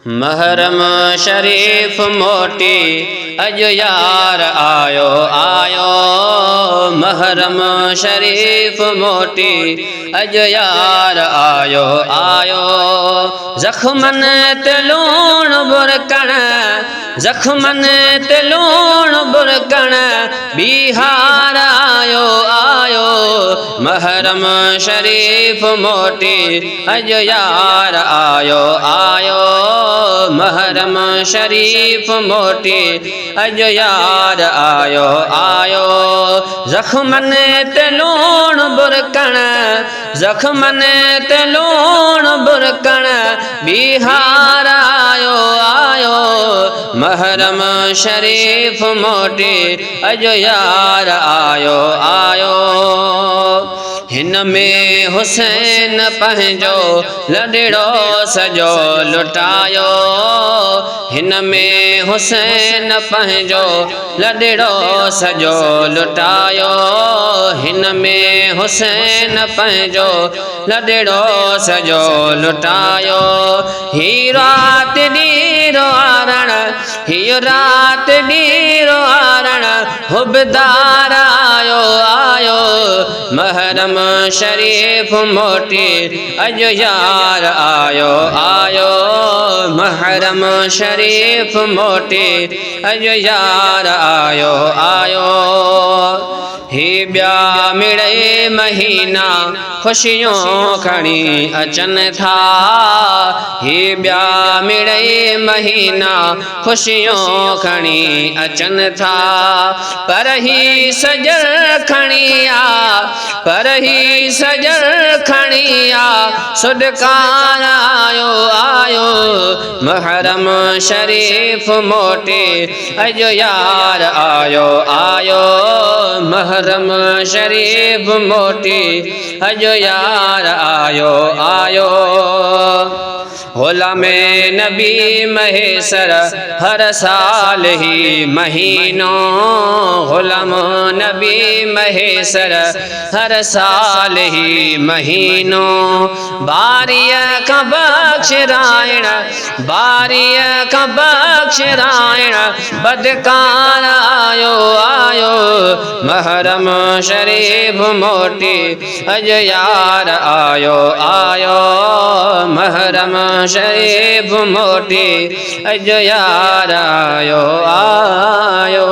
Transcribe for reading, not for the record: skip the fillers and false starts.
محرم شريف موٽي اڄ يار آيو آيو محرم شريف موٽي اڄ يار آيو آيو زخمن تي لوڻ برڪڻ زخمن تي لوڻ برڪڻ ٻيهار آيو آيو محرم شريف موٽي اڄ يار آيو آيو محرم شريف موٽي اڄ يار آيو آيو زخمن تي لوڻ برڪڻ زخمن تي لوڻ برڪڻ ٻيهار آيو آيو محرم شريف موٽي اڄ يار آيو آيو هن ۾ حسين پنهنجو لڏڙو سڄو لٽايو هن ۾ حسين پنهنجو لڏڙو سڄو لٽايو هن ۾ حسين پنهنجو لڏڙو سڄو لٽايو هي رات ڏينهن روئارڻ هي رات ڏينهن روئارڻ حبدار آيو آيو محرم شريف موٽي اڄ يار آيو آيو محرم شريف موٽي اڄ يار آيو آيو هي ٻيا مڙئي مهينا خوشيون کڻي اچن ٿا هي ٻيا مڙئي مهينا خوشيون کڻي اچن ٿا پر هي سڄڻ کڻي آ پر هي سڄڻ کڻي آ سڏڪار آيو آيو محرم شريف موٽي اڄ يار آيو آيو محرم شريف موٽي اڄ يار آيو آيو غلام نبي مهيسر هر سال هي مهينو غلام نبي مهيسر هر سال هي مهينو باريء کان بخشرائڻ باريء کان بخشرائڻ بدڪار آيو آيو محرم شريف موٽي اڄ يار آيو آيو محرم شريف موٽي اڄ يار آيو آيو.